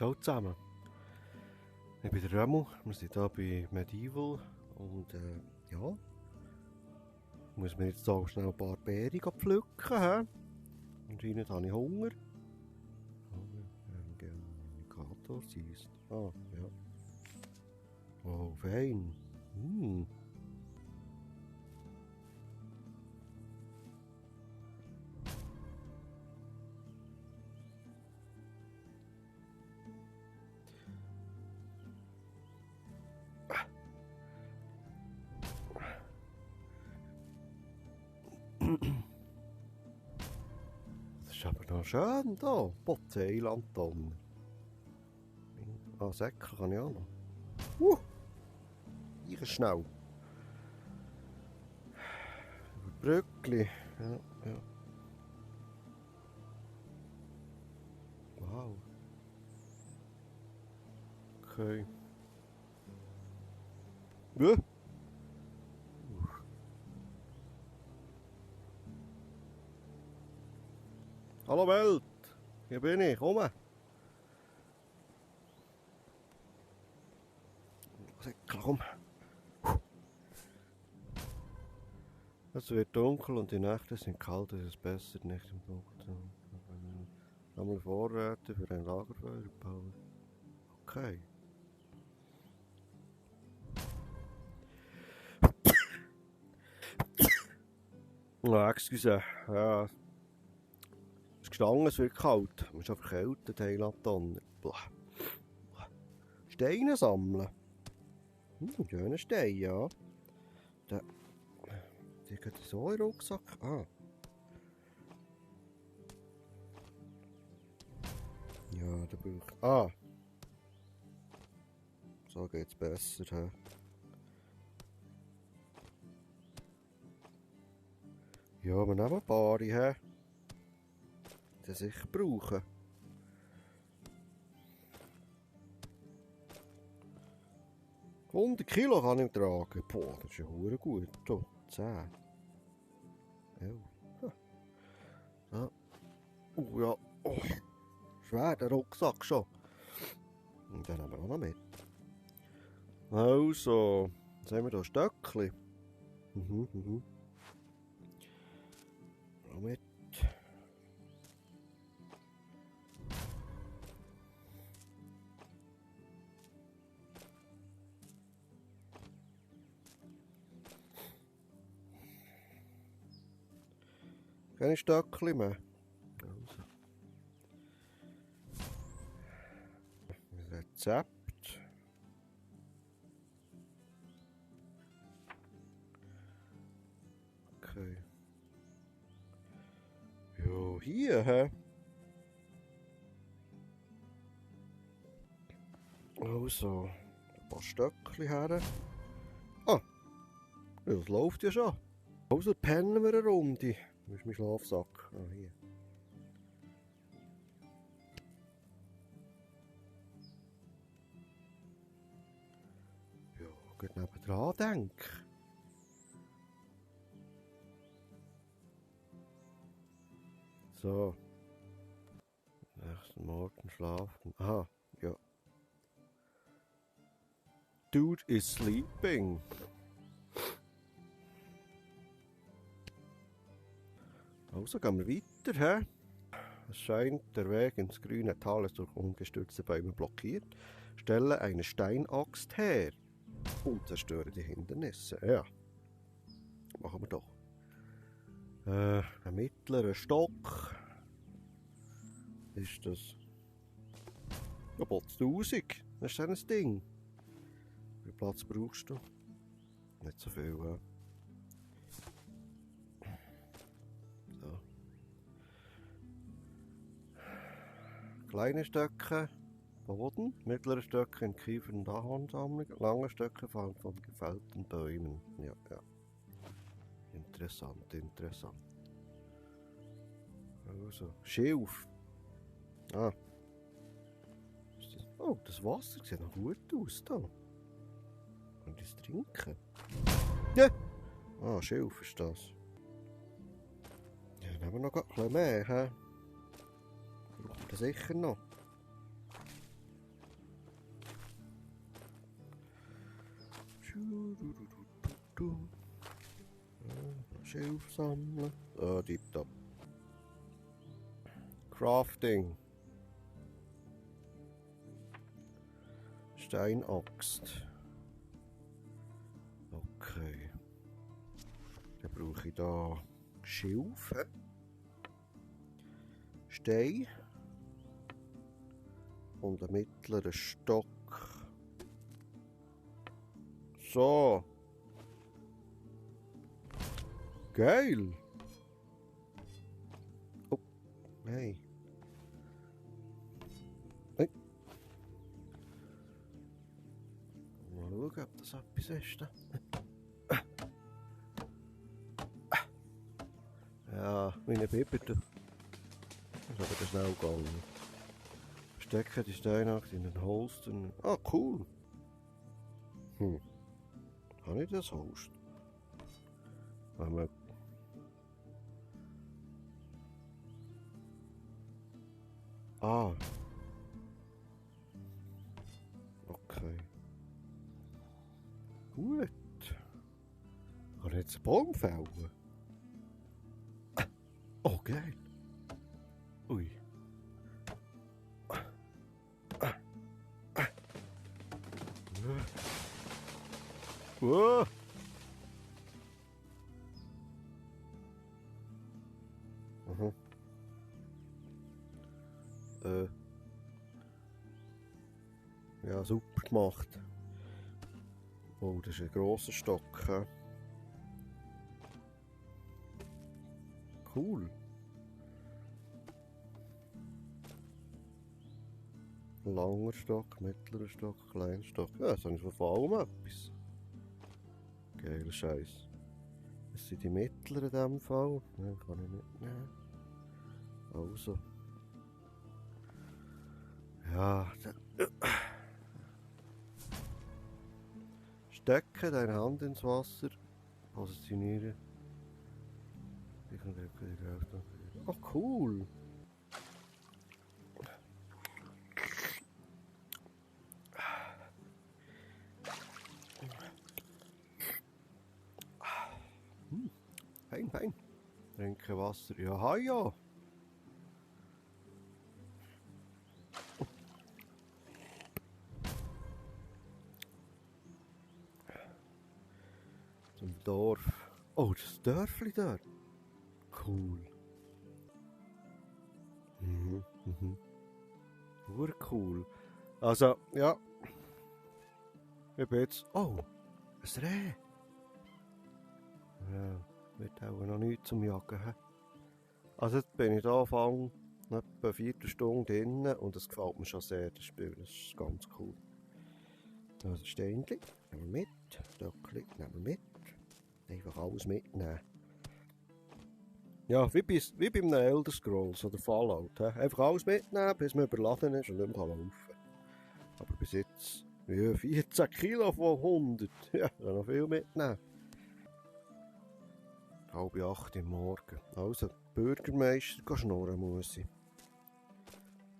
Ciao zusammen. Ich bin der Remo, wir sind hier bei Medieval und ja, muss mir jetzt auch schnell ein paar Beeren pflücken. Anscheinend habe ich Hunger. Indikator siehst. Ah, ja. Oh, fein. Das ist aber noch schön hier. Bozeilanton. Ah, Säckel kann ich auch noch. Hier schnell. Über Brückli. Ja, ja. Wow. Okay. Ja. Hallo Welt, hier bin ich, komm. Komm. Es wird dunkel und die Nächte sind kalt, es ist besser, nicht im Dunkeln. Sammle Vorräte für ein Lagerfeuer bauen. Okay. Ja, excuse. Ja. Es ist gestanden, es wird kalt. Man ist auch verkältet, Heilandtonner. Steine sammeln. Schöner Stein, ja. Die geht so in den Rucksack. Ah. Ja, der braucht. Ah. So geht's besser. He? Ja, wir nehmen ein paar. He? Die sicher brauchen. $100 kann ich tragen. Boah, das ist ja hure gut. So, 10. 11. Ja. Ja. Oh. Schwer, der Rucksack schon. Und den haben wir auch noch mit. Also, jetzt haben wir hier Stöckchen. Auch mit. Keine Stöckchen mehr. Also. Rezept. Okay. Jo, hier, hä? Also, ein paar Stöckchen her. Ah, ja, das läuft ja schon. Also pennen wir eine Runde. Wo ist mein Schlafsack? Ah, hier. Ja, geht nebendran, denke. So. Nächsten Morgen schlafen. Aha, ja. Dude is sleeping. Also gehen wir weiter, hä? Es scheint, der Weg ins grüne Tal ist durch umgestürzte Bäume blockiert. Stelle eine Steinaxt her und zerstöre die Hindernisse. Ja, machen wir doch. Ein mittlerer Stock. Ist das? Ja, Platz 1000. Das ist so ein Ding. Wie viel Platz brauchst du? Nicht so viel, ja. So. Kleine Stöcke Boden, mittlere Stöcke in Kiefer- und Ahornsammlung, lange Stöcke fallen von gefällten Bäumen. Ja, ja. Interessant, interessant. Also, Schilf. Ah. Oh, das Wasser sieht noch gut aus da. Kann ich das trinken? Ja! Ah, Schilf ist das. Ja, dann haben wir noch ein bisschen mehr, hä? Brauchen wir sicher noch. Schilf sammeln. Ah, tipptopp. Crafting. Steinaxt. Okay. Dann brauche ich da Schilf. Stein. Und einen mittleren Stock. So. Geil. Oh, nein. Nein. Mal schauen, ob das etwas ist. Ja, meine Bibberte. Das ist aber schnell gegangen. Stecke die Steinaxt in den Holster. Ah, cool. Habe ich das Holster? Ah. Okay. Gut. Kann ich jetzt einen Baum fällen? Oh, geil. Ui. Wow. Mhm. Ja, super gemacht. Oh, das ist ein grosser Stock. He? Cool. Langer Stock, mittlerer Stock, kleiner Stock. Ja, das habe ich von allem etwas. Geiler Scheiß. Das sind die mittleren in diesem Fall. Nein, kann ich nicht nehmen. Also. Ja. Stecke deine Hand ins Wasser. Positioniere. Oh, cool. Fein, fein. Trinke Wasser. Ja, ja. Zum Dorf. Oh, das Dörfli dort. Cool. Cool. Also, ja. Ich bin jetzt... Oh, ein Reh. Ja, wird auch noch nichts zum Jagen. He? Also jetzt bin ich da Anfang etwa eine Viertelstunde drin und es gefällt mir schon sehr, das Spiel. Das ist ganz cool. Also Steinchen nehmen wir mit, Stöckchen nehmen wir mit. Einfach alles mitnehmen. Ja, wie beim Elder Scrolls oder Fallout. He? Einfach alles mitnehmen, bis man überladen ist und nicht mehr laufen kann. Aber bis jetzt, ja, 14 Kilo von 100. Ja, da noch viel mitnehmen. 7:30 Uhr Morgen. Also, Bürgermeister schnurren muss ich.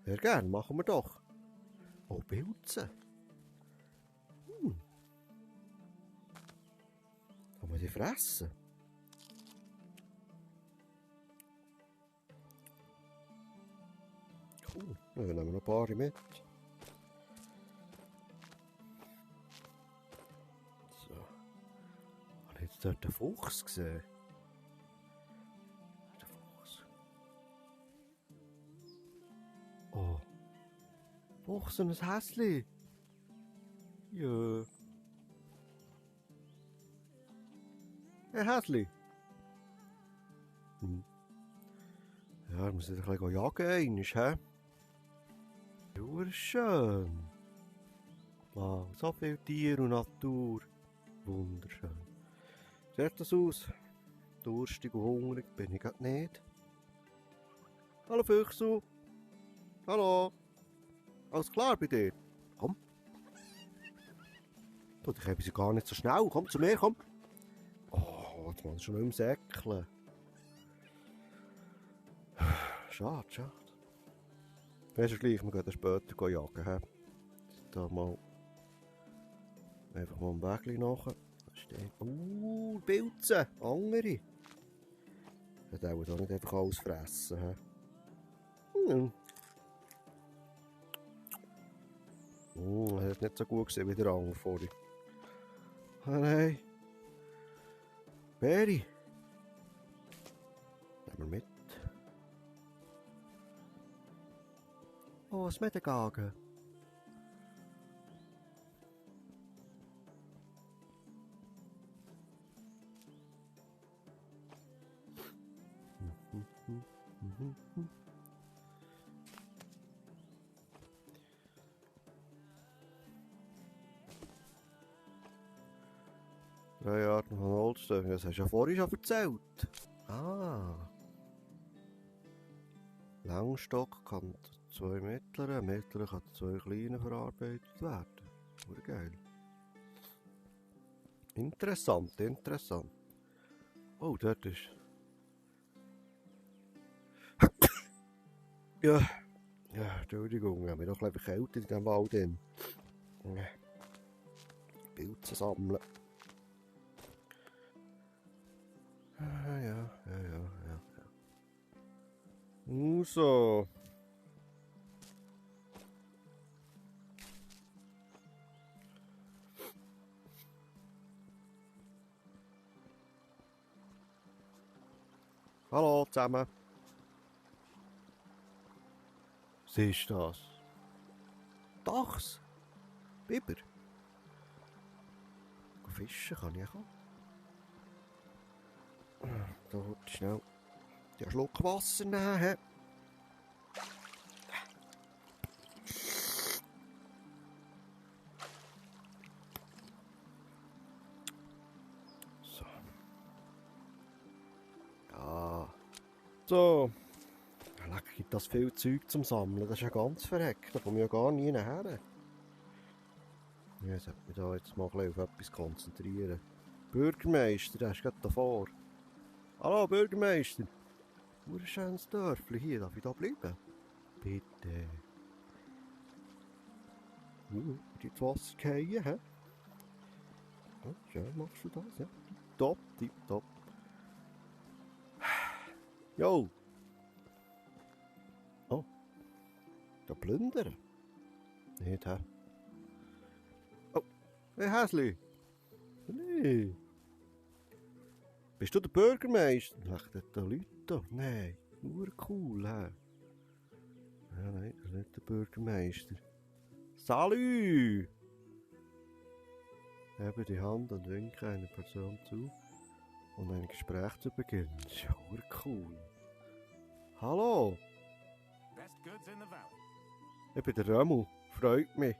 Sehr gerne, machen wir doch. Oh, Pilze. Kann man die fressen? Cool, dann nehmen wir noch ein paar mit. So. Habe ich jetzt dort den Fuchs gesehen? Der Fuchs. Oh. Fuchs und ein Häsli. Ja. Ein Häsli. Ja, ich muss jetzt ein bisschen jagen einmal, hä? Ja, schön. Wow, so viel Tier und Natur. Wunderschön. Sieht das aus? Durstig und hungrig bin ich grad nicht. Hallo Füchsu. Hallo. Alles klar bei dir? Komm. Du, ich habe sie gar nicht so schnell. Komm zu mir, komm. Oh, jetzt muss ich schon nicht mehr säckeln. Schade, schade. Weißt du gleich, wir gehen später jagen. He? Da mal Einfach mal ein Weg nach. Pilze, andere. Das auch nicht einfach alles fressen. Das ist nicht so gut gewesen wie der andere vorhin. Ah nein. Beere. Nehmen wir mit. Oh, ein Medengagen. Drei Arten von Holzstöcken, das hast du ja vorhin schon erzählt. Ah. Langstock kann zu 2 mittleren, mittleren kann zu 2 kleinen verarbeitet werden. Oder geil. Interessant, interessant. Oh, dort ist... ja, Entschuldigung, ich habe mich doch ein bisschen verkältet in diesem Wald. Pilze sammeln. Ja. So. Hallo zusammen. Siehst du das? Dachs? Biber? Fischen kann ich auch. Da wird schnell einen Schluck Wasser nehmen. So. Ja. So. Leck, gibt das viel Zeug zum Sammeln. Das ist ja ganz verreckt. Da komme ich ja gar nie her. Ich sollte mich da jetzt mal auf etwas konzentrieren. Bürgermeister, der ist gerade davor. Hallo Bürgermeister. Ein schönes Dörfli hier, darf ich da bleiben? Bitte. Ins Wasser fallen, hä? Ja, schön machst du das, ja? Tipptopp. Jo. Oh. Da plündern. Nicht, hä? Oh. Hey Häsli. Nee. Bist du der Bürgermeister? Ach, da Leute da. Nein. Nur cool, hä? Ja, nein, das ist nicht der Bürgermeister. Salü! Hebe die Hand und winke einer Person zu, um ein Gespräch zu beginnen. Das ist ja cool. Hallo! Ich bin der Römu. Freut mich.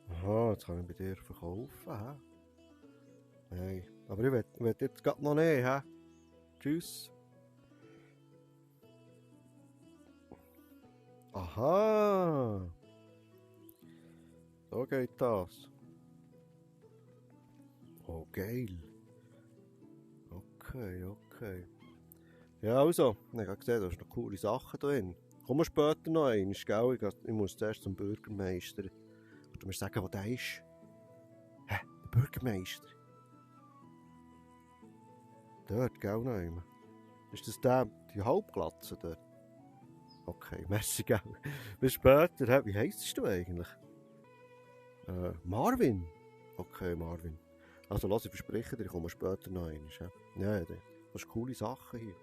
Aha, jetzt kann ich bei dir verkaufen, hä? Nein, aber ich will jetzt gerade noch nicht, hä? Tschüss. Aha! So geht das. Oh, geil. Okay. Ja, also, ich habe gesehen, da ist noch coole Sachen drin. Kommen wir später noch einmal, gell? Ich muss zuerst zum Bürgermeister. Du musst sagen, wo der ist. Hä? Der Bürgermeister? Dort, gell, noch einmal. Ist das die Halbglatze dort? Okay, merci, gell. Bis später. Hä? Wie heisst du eigentlich? Marvin? Okay, Marvin. Also, lass, ich verspreche dir, ich komme später noch einmal. Ja, das sind coole Sachen hier.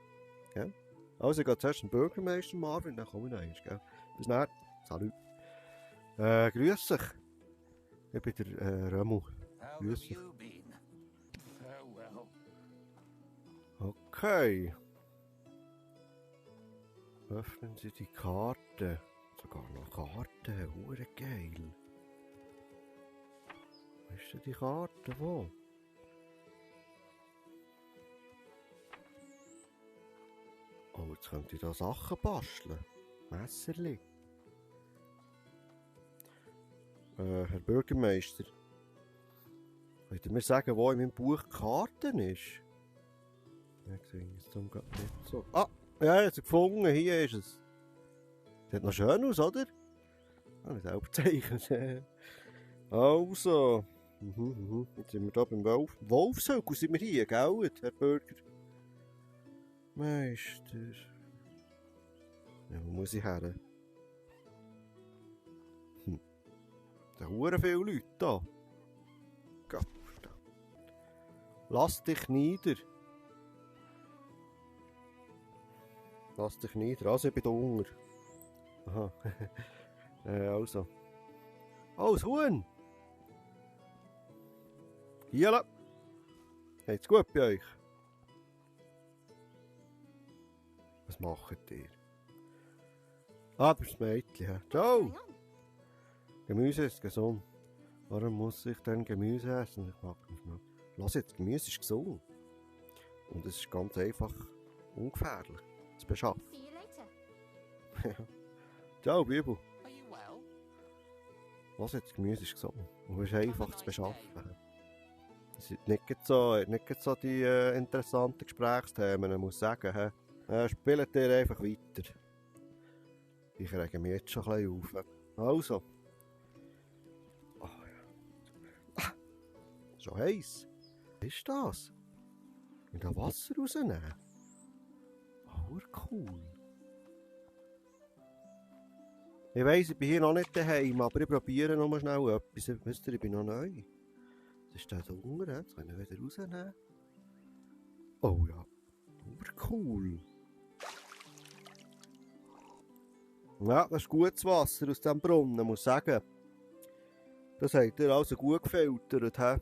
Gell? Also, ich gehe zuerst zum Bürgermeister Marvin, dann komme ich noch einmal, gell? Bis dann. Salut. Grüß dich. Ich bin der Römu. Grüß dich. Okay. Öffnen Sie die Karte. Sogar noch Karte. Hure geil. Wo ist denn die Karte? Wo? Oh, jetzt könnte ich da Sachen basteln. Messerli. Herr Bürgermeister. Könnt ihr mir sagen, wo in meinem Buch die Karte ist? Ich sehe es zum gerade nicht so. Ah! Ja, jetzt gefunden, hier ist es. Sieht noch schön aus, oder? ich selber zeichnen. Also. Jetzt sind wir hier beim Wolfshöckel sind wir hier, gell, Herr Bürger? Meister. Ja, wo muss ich her? Da sind viele Leute da. Lass dich nieder. Lass dich nieder. Also, ich bin da unten. Aha. Also. Oh, das Huhn! Hiela! Geht's gut bei euch? Was macht ihr? Ah, das Mädchen. Ciao! Gemüse ist gesund. Warum muss ich denn Gemüse essen? Ich mag nicht mehr. Lass jetzt, Gemüse ist gesund. Und es ist ganz einfach ungefährlich zu beschaffen. Ciao, Bibel. Lass jetzt, Gemüse ist gesund. Und es ist einfach zu beschaffen. Es sind nicht so die interessanten Gesprächsthemen, ich muss sagen. Spielt ihr einfach weiter. Ich rege mich jetzt schon ein bisschen auf. Also. Oh, ja. Ah, schon heiß. Was ist das? Ich kann Wasser rausnehmen. Oh, cool. Ich weiss, ich bin hier noch nicht daheim, aber ich probiere noch mal schnell etwas. Wisst ihr, ich bin noch neu. Was ist da unten? Jetzt kann ich wieder rausnehmen. Oh ja. Oh, cool. Ja, das ist gutes Wasser aus diesem Brunnen, muss ich sagen. Das habt ihr also gut gefiltert, he?